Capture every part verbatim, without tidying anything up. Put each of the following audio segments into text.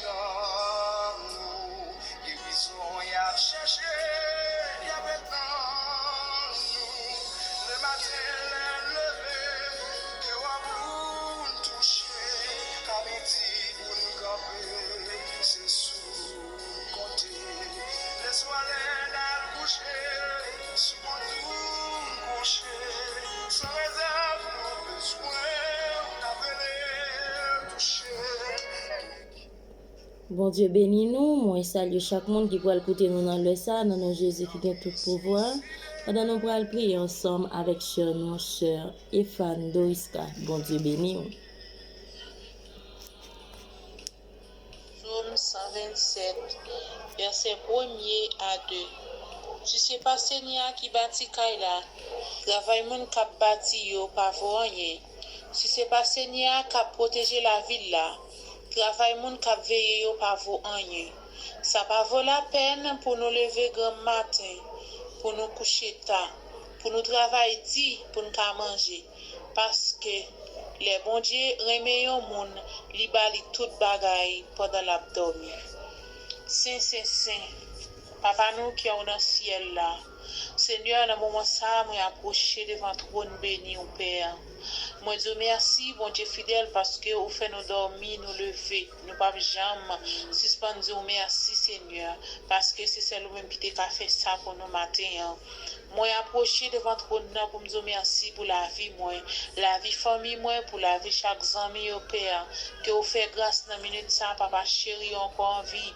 Tann ou, gerizon y ap chèche, y ap tann ou. Lematen lè n leve, ke w ap pou n touche, a midi pou n kanpe, se sou w n konte. Lèswa lè n al kouche, sou kont ou n kouche, san rezèv nou bezwen w, n ap rele touche. Bondye beni nou. Mwen salye chak moun ki pral koute nou nan lè sa a, nan non Jezi ki gen tout pouvwa. Pandan nou pral priye ansanm avèk sè nou, sè Efan Doriska. Bondye beni w. Sòm san vennsèt, vèsè premye a de. Si se pa Senyè a ki bati kay la, travay moun k ap bati yo pa vo anyen. Si se pa Senyè a k ap pwoteje lavil la, travay moun k ap veye yo pa vo anyen. Sa pa vo lapèn pou nou leve granm maten, pou nou kouche ta, pou nou travay di pou n ka manje, paske lè Bondye renmen yon moun, li ba li tout bagay pandan l ap dòmi. Sen, sen, sen, Papa nou ki anwo nan syèl la, Senyè, nan moman sa a, mwen apwoche devan twòn beni w, Pè. Mwen di w mèsi, Bondye fidèl, paske ou fè nou dòmi, nou leve. Nou p ap janm sispann di w mèsi, Senyè, paske se sèl ou menm ki te ka fè sa pou nou maten an. Mwen apwoche devan twòn nan pou m di w mèsi pou lavi mwen, lavi fanmi mwen, pou lavi chak zanmi yo, Pè. Ke w fè gras nan minit sa a, Papa cheri, yo ankò an vi.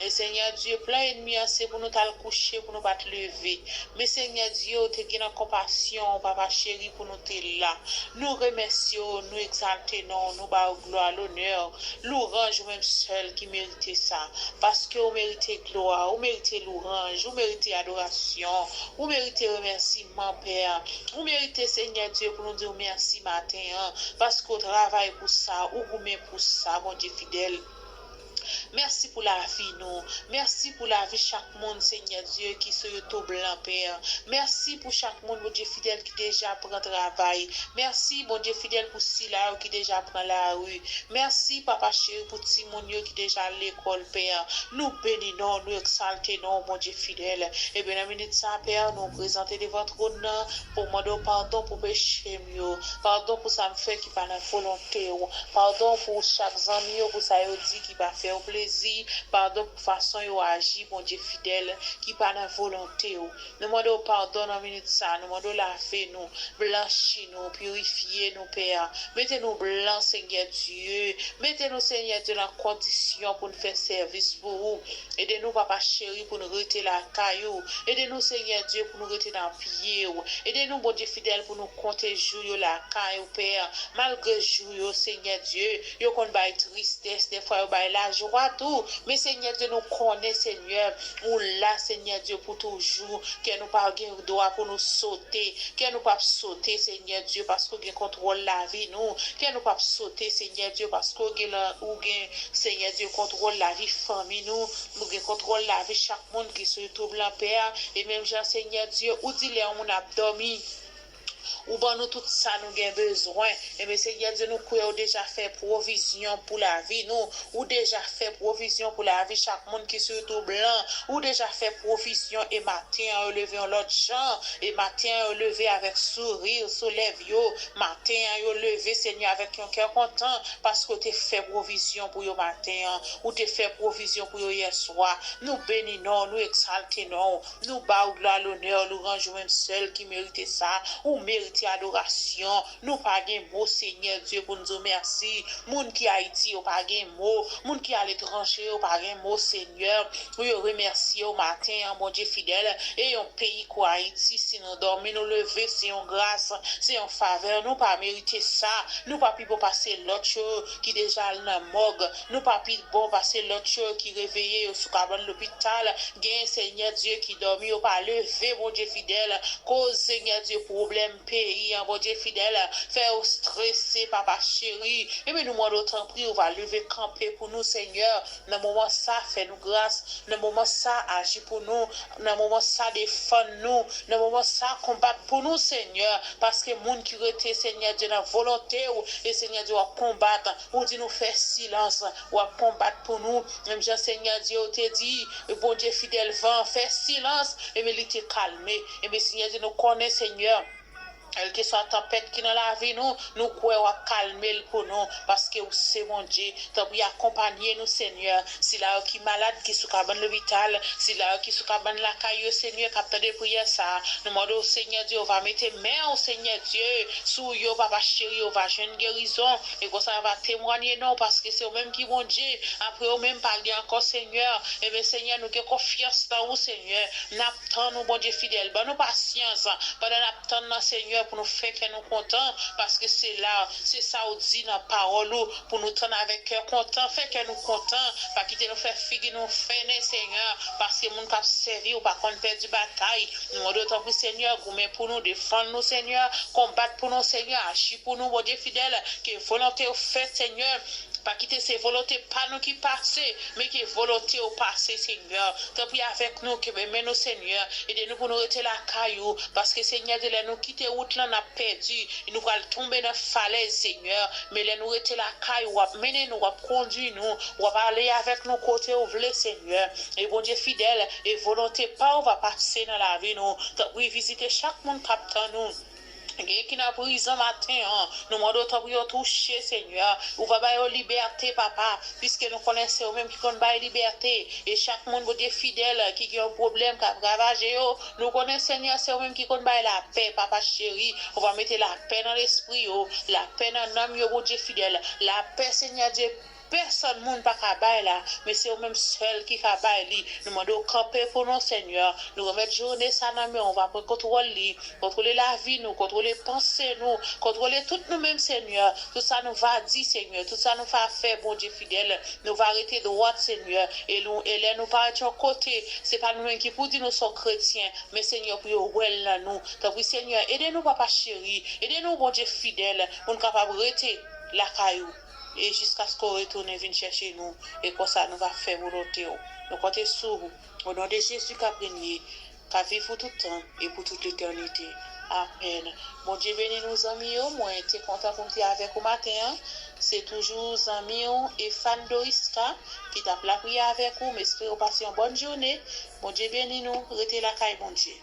E Senyè Dye, plan ènmi an se pou nou t al kouche, pou nou pa t leve. Men Senyè Dye, ou te gen nan konpasyon w, Papa cheri, pou nou te la. Nou remèsye w, nou egzalte non w, nou ba w glwa, lonè, louwanj, ou menm sèl ki merite sa. Paske ou merite glwa, ou merite louwanj, ou merite adorasyon, ou merite remèsiman, Pè. Ou merite, Senyè Dye, pou nou di w mèsi maten an, paske w travay pou sa, ou goumen pou sa, Bondye fidèl. Mèsi pou lavi nou. Mèsi pou lavi chak moun, Senyè Dye, ki sou YouTube lan, Pè. Mèsi pou chak moun, Bondye fidèl, ki deja pran travay. Mèsi, Bondye fidèl, pou sila yo ki deja pran lari. Mèsi, Papa cheri, pou timoun yo ki deja al lekòl, Pè. Nou beni non w, nou egzalte non w, Bondye fidèl. Ebyen, nan minit sa a, Pè, nou prezante devan twòn nan pou mande w padon pou peche m yo, padon pou sa m fè ki pa nan volonte w, padon pou chak zanmi yo, pou sa yo di ki pa fè w plezi, padon pou fason yo aji, Bondye fidèl, ki pa nan volonte w. Nou mande w padon nan minit sa a, nou mande w lave nou, blanchi nou, pirifye nou, Pè. Mete nou blan, Senyè Dye. Mete nou, Senyè Dye, nan kondisyon pou n fè sèvis pou ou. Ede nou, Papa cheri, pou n rete lakay ou. Ede nou, Senyè Dye, pou nou rete nan pye w. Ede nou, Bondye fidèl, pou nou konte jou yo lakay ou, Pè. Malgre jou yo, Senyè Dye, yo konn bay tristès, dèfwa yo bay lajwa tou. Men, Senyè Dye, nou konnen, Senyè, ou la, Senyè Dye, pou toujou. Kè nou pa gen dwa pou nou sote. Kè nou p ap sote, Senyè Dye, paske w gen kontwòl lavi nou. Kè nou p ap sote, Senyè Dye, paske w gen, ou gen, Senyè Dye, kontwòl lavi fanmi nou. Ou gen kontwòl lavi chak moun ki sou YouTube lan, Pè. E menm jan, Senyè Dye, ou di lè yon moun ap dòmi, ou ban nou tout sa nou gen bezwen. Ebyen, Senyè Dye, nou kwè ou deja fè pwovizyon pou lavi nou. Ou deja fè pwovizyon pou lavi chak moun ki sou YouTube lan. Ou deja fè pwovizyon e maten an, yo leve yon lòt jan. E maten an, yo leve avèk souri sou lèv yo. Maten an, yo leve, Senyè, avèk yon kè kontan, paske w te fè pwovizyon pou yo maten an. Ou te fè pwovizyon pou yo yèswa. Nou beni non w, nou egzalte non w. Nou ba w glwa, lonè, louwanj, ou menm sèl ki merite sa. Ou merite adorasyon. Nou pa gen mo, Senyè Dye, pou n di w mèsi. Moun ki Ayiti yo pa gen mo. Moun ki aletranje yo pa gen mo, Senyè, pou yo remèsye w maten an, Bondye fidèl. E yon peyi kon Ayiti, si nou dòmi, nou leve, se yon gras, se yon favè. Nou pa merite sa. Nou pa pi bon pase lòt yo ki deja al nan mòg. Nou pa pi bon pase lòt yo ki reveye yo sou kabann lopital. Gen, Senyè Dye, ki dòmi, yo pa leve, Bondye fidèl. Koz, Senyè Dye, pwoblèm peyi peyi an, Bondye fidèl, fè yo strese, papa cheri. Ebyen, nou mande w, tanpri, ou va leve kanpe pou nou, Senyè. Nan moman sa, fè nou gras. Nan moman sa, aji pou nou. Nan moman sa, defann nou. Nan moman sa, konbat pou nou, Senyè. Paske moun ki rete, Senyè Dye, nan volonte w, e Senyè Dye, w ap konbat. Ou di nou fè silans, w ap konbat pou nou. Menm jan Senyè Dye, ou te di, Bondye fidèl, van, fè silans. Ebyen, li te kalme. Ebyen, Senyè Dye, nou konnen, Senyè, kèlkeswa tanpèt ki nan lavi nou, nou kwè w ap kalme l pou nou, paske ou se Bondye. Tanpri, akonpanye nou, Senyè. Sila yo ki malad, ki sou kabann lopital, sila yo ki sou kabann lakay yo, Senyè, k ap tande priyè sa a, nou mande w, Senyè Dye, ou va mete men w, Senyè Dye, sou yo, papa cheri, yo va jwenn gerizon. E konsa, yo va temwanye non w, paske se ou menm ki Bondye. Apre ou menm, pa gen ankò, Senyè. Ebyen, Senyè, nou gen konfyans nan ou, Senyè. N ap tann ou, Bondye fidèl. Ban nou pasyans pandan n ap tann nan, Senyè, pou nou fè kè nou kontan, paske se la, se sa ou di nan pawòl ou, pou nou tann avèk kè kontan, fè kè nou kontan, pa kite nou fè figi nou fènen, Senyè, paske moun k ap sèvi ou pa konn pèdi batay. Nou mande w, tanpri, Senyè, goumen pou nou, defann nou, Senyè, konbat pou nou, Senyè, aji pou nou, Bondye fidèl, ke volonte w fèt, Senyè. Pa kite se volonte pa nou ki pase, men ke volonte w pase, Senyè. Tanpri avèk nou, kenbe men nou, Senyè. Ede nou pou nou rete lakay ou, paske, Senyè Dye, lè nou kite wout lan, n ap pèdi, e nou pral tonbe nan falèz, Senyè. Men lè nou rete lakay ou, w ap mennen nou, w ap kondui nou, w ap ale avèk nou kote w vle, Senyè. E Bondye fidèl, e volonte pa w va pase nan lavi nou. Tanpri vizite chak moun k ap tann ou. Gen ki nan prizon maten an, nou mande w tanpri w touche, Senyè. Ou va ba yo libète, papa, piske nou konnen se ou menm ki konn bay libète. E chak moun, Bondye fidèl, ki gen yon pwoblèm k ap ravaje yo, nou konnen, Senyè, se ou menm ki konn bay lapè, papa cheri. Ou va mete lapè nan lespri yo, lapè nan nanm yo, Bondye fidèl. Lapè, Senyè Dye, pèsòn moun pa ka bay la, men se ou menm sèl ki ka bay li. Nou mande w kanpe pou nou, Senyè. Nou remèt jounen sa nan men w, ou va pran kontwòl li. Kontwole lavi nou, kontwole panse nou, kontwole tout nou menm, Senyè. Tout sa nou va di, Senyè, tout sa nou va fè, Bondye fidèl, nou va rete dwat, Senyè. E nou, e lè nou parèt yon kote, se pa nou menm ki pou di nou se yon kretyen, men, Senyè, pou yo wè l nan nou. Tanpri, Senyè, ede nou, papa cheri, ede nou, Bondye fidèl, pou nou kapab rete lakay ou. E jiskaske w retounen vin chèche nou, e konsa nou va fè volonte w. Nou konte sou ou. O non de Jezi k ap renye, k ap viv pou tout tan e pou tout letènite. Amèn. Bondye beni nou, zanmi yo. Mwen te kontan pou m te avèk ou maten an. Se toujou zanmi w Efan Doriska ki t ap lapriyè avèk ou. M espere w pase yon bòn jounen. Bondye beni nou. Rete lakay Bondye.